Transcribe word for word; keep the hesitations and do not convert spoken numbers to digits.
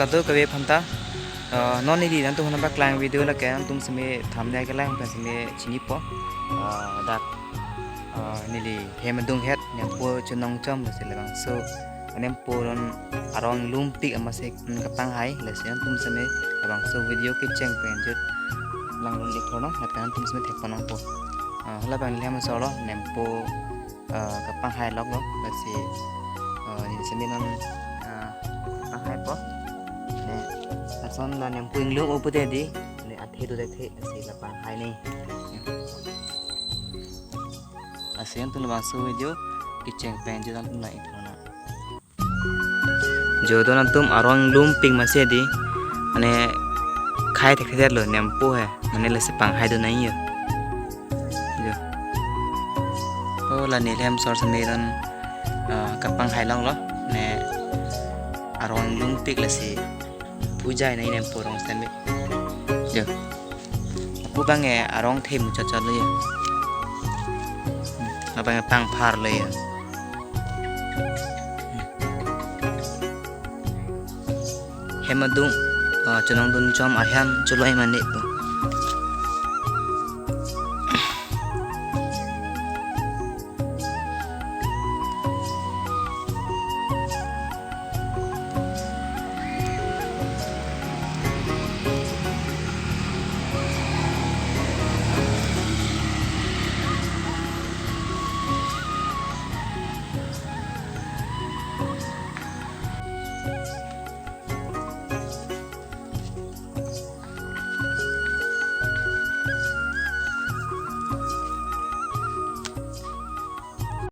Kave aphanta, ah, non neli nangtum aphan paklang video lake nangtum seme thumbnail kelang pen seme chinipo. Ah, dak, ah, neli hem adung het nempo chonong chom lasi labangso nempo non arong lumpik amatsi kapanghai lasi nangtum seme labangso video kecheng pen jut langdun ikthornon, lapen nangtum seme thekpon nangpo. Ah, hala abang neli hem asor lo nempo, ah, kapanghai loklo lasi, ah, neli seme non, ah, kapanghaipo. Ne, lason la nempo inglung o pute di, ne athe do athe lasi la panghai ne. Lasi nangtum labangso video kecheng pen jut nangtum lang ikthornon. Jo do nangtum arong lumpik amatsi di, mane khai thekthedetlo nempo he, mane lasi panghai do nangji jo. O la neli hem asor seme non, ah, kapanghai loklo, ne arong lumpik lasi pujai nangji nempo arong seme. Jo. Lapu abang ke arong the muchot chot lo jo. Abang ke pangphar lo jo. Hem adung, ah, chonong dun chom ahem choloi mane pu.